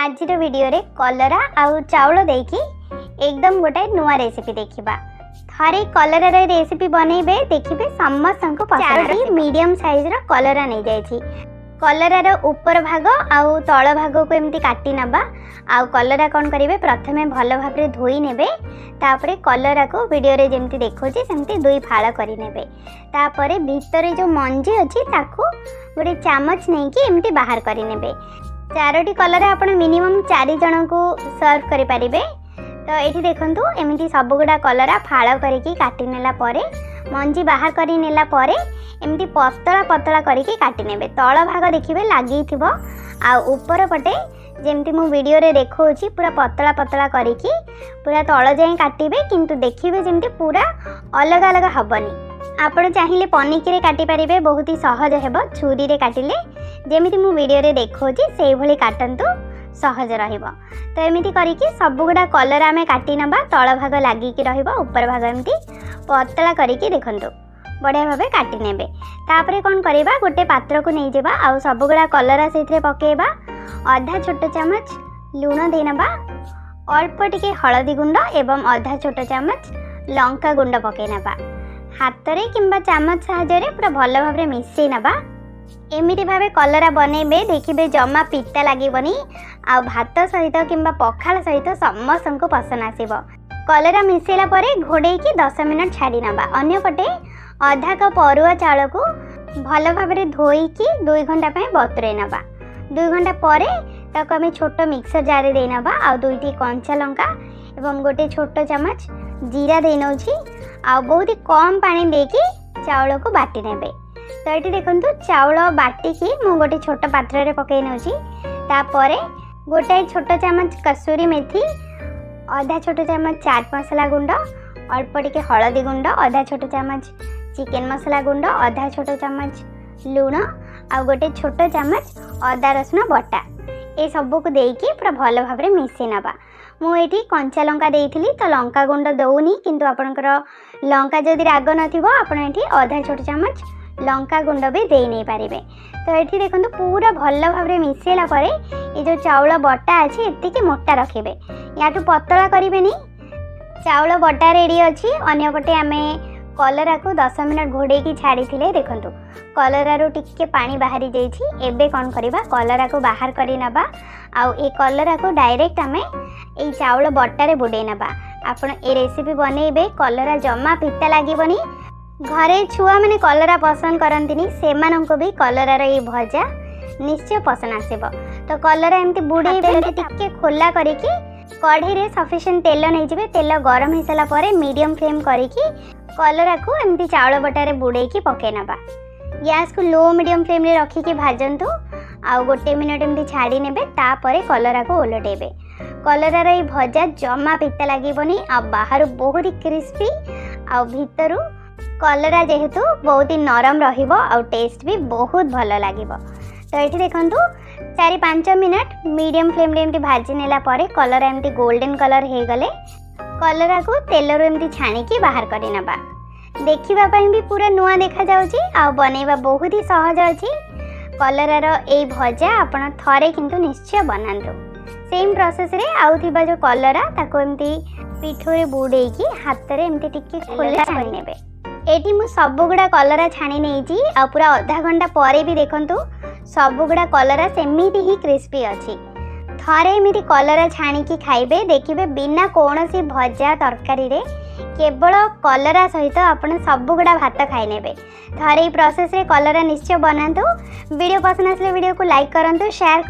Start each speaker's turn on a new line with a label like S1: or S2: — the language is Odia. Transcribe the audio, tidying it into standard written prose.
S1: ଆଜିର ଭିଡ଼ିଓରେ କଲରା ଆଉ ଚାଉଳ ଦେଇକି ଏକଦମ ଗୋଟେ ନୂଆ ରେସିପି ଦେଖିବା। ଥରେ କଲରାର ରେସିପି ବନେଇବେ, ଦେଖିବେ ସମସ୍ତଙ୍କୁ ପସନ୍ଦ। ଚାରୋଟି ମିଡ଼ିୟମ୍ ସାଇଜ୍ର କଲରା ନେଇଯାଇଛି। କଲରାର ଉପର ଭାଗ ଆଉ ତଳ ଭାଗକୁ ଏମିତି କାଟି ନେବା। ଆଉ କଲରା କ'ଣ କରିବେ? ପ୍ରଥମେ ଭଲ ଭାବରେ ଧୋଇ ନେବେ। ତାପରେ କଲରାକୁ ଭିଡ଼ିଓରେ ଯେମିତି ଦେଖାଉଛି, ସେମିତି ଦୁଇ ଫାଳ କରିନେବେ। ତାପରେ ଭିତରେ ଯେଉଁ ମଞ୍ଜି ଅଛି, ତାକୁ ଗୋଟେ ଚାମଚ ନେଇକି ଏମିତି ବାହାର କରିନେବେ। ଚାରୋଟି କଲରା ଆପଣ ମିନିମମ୍ ଚାରି ଜଣଙ୍କୁ ସର୍ଭ କରିପାରିବେ। ତ ଏଇଠି ଦେଖନ୍ତୁ, ଏମିତି ସବୁଗୁଡ଼ା କଲରା ଫାଳ କରିକି କାଟି ନେଲା ପରେ, ମଞ୍ଜି ବାହାର କରି ନେଲା ପରେ, ଏମିତି ପତଳା ପତଳା କରିକି କାଟି ନେବେ। ତଳ ଭାଗ ଦେଖିବେ ଲାଗିଥିବ ଆଉ ଉପର ପଟେ ଯେମିତି ମୁଁ ଭିଡ଼ିଓରେ ଦେଖାଉଛି, ପୁରା ପତଳା ପତଳା କରିକି ପୁରା ତଳ ଯାଏଁ କାଟିବେ। କିନ୍ତୁ ଦେଖିବେ ଯେମିତି ପୁରା ଅଲଗା ଅଲଗା ହେବନି। ଆପଣ ଚାହିଁଲେ ପନିକିରେ କାଟିପାରିବେ, ବହୁତ ହି ସହଜ ହେବ। ଛୁରୀରେ କାଟିଲେ ଯେମିତି ମୁଁ ଭିଡ଼ିଓରେ ଦେଖାଉଛି, ସେଇଭଳି କାଟନ୍ତୁ, ସହଜ ରହିବ। ତ ଏମିତି କରିକି ସବୁଗୁଡ଼ା କଲରା ଆମେ କାଟି ନେବା। ତଳ ଭାଗ ଲାଗିକି ରହିବ, ଉପର ଭାଗ ଏମିତି ପତଳା କରିକି ଦେଖନ୍ତୁ, ବଢ଼ିଆ ଭାବେ କାଟି ନେବେ। ତାପରେ କ'ଣ କରିବା? ଗୋଟେ ପାତ୍ରକୁ ନେଇଯିବା ଆଉ ସବୁଗୁଡ଼ା କଲରା ସେଇଥିରେ ପକାଇବା। ଅଧା ଛୋଟ ଚାମଚ ଲୁଣ ଦେଇନେବା, ଅଳ୍ପ ଟିକେ ହଳଦୀ ଗୁଣ୍ଡ ଏବଂ ଅଧା ଛୋଟ ଚାମଚ ଲଙ୍କା ଗୁଣ୍ଡ ପକାଇ ନେବା। ହାତରେ କିମ୍ବା ଚାମଚ ସାହାଯ୍ୟରେ ପୁରା ଭଲ ଭାବରେ ମିଶାଇ ନେବା। ଏମିତି ଭାବେ କଲରା ବନେଇବେ, ଦେଖିବେ ଜମା ପିତା ଲାଗିବନି ଆଉ ଭାତ ସହିତ କିମ୍ବା ପଖାଳ ସହିତ ସମସ୍ତଙ୍କୁ ପସନ୍ଦ ଆସିବ। କଲରା ମିଶାଇଲା ପରେ ଘୋଡ଼େଇକି 10 ମିନିଟ୍ ଛାଡ଼ି ନେବା। ଅନ୍ୟପଟେ ଅଧା କପ୍ ଅରୁଆ ଚାଉଳକୁ ଭଲ ଭାବରେ ଧୋଇକି 2 ଘଣ୍ଟା ପାଇଁ ବତୁରେଇ ନେବା। 2 ଘଣ୍ଟା ପରେ ତାକୁ ଆମେ ଛୋଟ ମିକ୍ସର ଜାରରେ ଦେଇ ନେବା ଆଉ ଦୁଇଟି କଞ୍ଚା ଲଙ୍କା ଏବଂ ଗୋଟେ ଛୋଟ ଚାମଚ ଜିରା ଦେଇ ନେଉଛି ଆଉ ବହୁତ କମ୍ ପାଣି ଦେଇକି ଚାଉଳକୁ ବାଟି ନେବେ। ତ ଏଠି ଦେଖନ୍ତୁ, ଚାଉଳ ବାଟିକି ମୁଁ ଗୋଟେ ଛୋଟ ପାତ୍ରରେ ପକାଇ ନେଉଛି। ତାପରେ ଗୋଟାଏ ଛୋଟ ଚାମଚ କସୁରୀ ମେଥି, ଅଧା ଛୋଟ ଚାମଚ ଚାଟ୍ ମସଲା ଗୁଣ୍ଡ, ଅଳ୍ପ ଟିକେ ହଳଦୀ ଗୁଣ୍ଡ, ଅଧା ଛୋଟ ଚାମଚ ଚିକେନ୍ ମସଲା ଗୁଣ୍ଡ, ଅଧା ଛୋଟ ଚାମଚ ଲୁଣ ଆଉ ଗୋଟେ ଛୋଟ ଚାମଚ ଅଦା ରସୁଣ ବଟା, ଏସବୁକୁ ଦେଇକି ପୁରା ଭଲ ଭାବରେ ମିଶାଇ ନେବା। ମୁଁ ଏଇଠି କଞ୍ଚା ଲଙ୍କା ଦେଇଥିଲି, ତ ଲଙ୍କା ଗୁଣ୍ଡ ଦେଉନି। କିନ୍ତୁ ଆପଣଙ୍କର ଲଙ୍କା ଯଦି ରାଗ ନଥିବ, ଆପଣ ଏଠି ଅଧା ଛୋଟ ଚାମଚ ଲଙ୍କା ଗୁଣ୍ଡ ବି ଦେଇ ନେଇପାରିବେ। ତ ଏଠି ଦେଖନ୍ତୁ, ପୁରା ଭଲ ଭାବରେ ମିଶାଇଲା ପରେ ଏ ଯେଉଁ ଚାଉଳ ବଟା ଅଛି, ଏତିକି ମୋଟା ରଖିବେ, ୟାଠୁ ପତଳା କରିବେନି। ଚାଉଳ ବଟା ରେଡ଼ି ଅଛି। ଅନ୍ୟପଟେ ଆମେ କଲରାକୁ 10 ମିନିଟ୍ ଘୋଡ଼େଇକି ଛାଡ଼ିଥିଲେ। ଦେଖନ୍ତୁ, କଲରାରୁ ଟିକେ ପାଣି ବାହାରି ଯାଇଛି। ଏବେ କ'ଣ କରିବା? କଲରାକୁ ବାହାର କରି ନେବା ଆଉ ଏ କଲରାକୁ ଡାଇରେକ୍ଟ ଆମେ ଏଇ ଚାଉଳ ବଟାରେ ବୁଡ଼େଇ ନେବା। ଆପଣ ଏ ରେସିପି ବନେଇବେ, କଲରା ଜମା ପିତା ଲାଗିବନି। ଘରେ ଛୁଆମାନେ କଲରା ପସନ୍ଦ କରନ୍ତିନି, ସେମାନଙ୍କୁ ବି କଲରାର ଏଇ ଭଜା ନିଶ୍ଚୟ ପସନ୍ଦ ଆସିବ। ତ କଲରା ଏମିତି ବୁଡ଼େଇବେ, ଏମିତି ଟିକେ ଖୋଲା କରିକି କଢ଼େଇରେ ସଫିସିଏଣ୍ଟ ତେଲ ନେଇଯିବେ। ତେଲ ଗରମ ହେଇସାରିଲା ପରେ ମିଡ଼ିୟମ୍ ଫ୍ଲେମ୍ କରିକି କଲରାକୁ ଏମିତି ଚାଉଳ ବଟାରେ ବୁଡ଼େଇକି ପକାଇ ନେବା। ଗ୍ୟାସ୍କୁ ଲୋ ମିଡ଼ିୟମ୍ ଫ୍ଲେମ୍ରେ ରଖିକି ଭାଜନ୍ତୁ ଆଉ ଗୋଟେ ମିନିଟ୍ ଏମିତି ଛାଡ଼ି ନେବେ। ତାପରେ କଲରାକୁ ଓଲଟେଇବେ। କଲରାର ଏଇ ଭଜା ଜମା ପିତା ଲାଗିବନି ଆଉ ବାହାରୁ ବହୁତ କ୍ରିସ୍ପି ଆଉ ଭିତରୁ କଲରା ଯେହେତୁ ବହୁତ ହି ନରମ ରହିବ ଆଉ ଟେଷ୍ଟ ବି ବହୁତ ଭଲ ଲାଗିବ। ତ ଏଠି ଦେଖନ୍ତୁ, 4-5 ମିନିଟ୍ ମିଡ଼ିୟମ୍ ଫ୍ଲେମ୍ରେ ଏମିତି ଭାଜି ନେଲା ପରେ କଲରା ଏମିତି ଗୋଲ୍ଡେନ୍ କଲର୍ ହେଇଗଲେ କଲରାକୁ ତେଲରୁ ଏମିତି ଛାଣିକି ବାହାର କରି ନେବା। ଦେଖିବା ପାଇଁ ବି ପୁରା ନୂଆ ଦେଖାଯାଉଛି ଆଉ ବନେଇବା ବହୁତ ହି ସହଜ ଅଛି। କଲରାର ଏଇ ଭଜା ଆପଣ ଥରେ କିନ୍ତୁ ନିଶ୍ଚୟ ବନାନ୍ତୁ। ସେମ୍ ପ୍ରୋସେସ୍ରେ ଆଉ ଥିବା ଯେଉଁ କଲରା, ତାକୁ ଏମିତି ପିଠଉରେ ବୁଡ଼େଇକି ହାତରେ ଏମିତି ଟିକେ ଖୋଲା ଛାଣି ନେବେ। ଏଇଠି ମୁଁ ସବୁଗୁଡ଼ା କଲରା ଛାଣି ନେଇଛି ଆଉ ପୁରା ଅଧା ଘଣ୍ଟା ପରେ ବି ଦେଖନ୍ତୁ, ସବୁଗୁଡ଼ା କଲରା ସେମିତି ହିଁ କ୍ରିସ୍ପି ଅଛି। ଥରେ ଏମିତି କଲରା ଛାଣିକି ଖାଇବେ, ଦେଖିବେ ବିନା କୌଣସି ଭଜା ତରକାରୀରେ କେବଳ କଲରା ସହିତ ଆପଣ ସବୁଗୁଡ଼ା ଭାତ ଖାଇନେବେ। ଥରେ ଏଇ ପ୍ରୋସେସ୍ରେ କଲରା ନିଶ୍ଚୟ ବନାନ୍ତୁ। ଭିଡ଼ିଓ ପସନ୍ଦ ଆସିଲେ ଭିଡ଼ିଓକୁ ଲାଇକ୍ କରନ୍ତୁ, ସେୟାର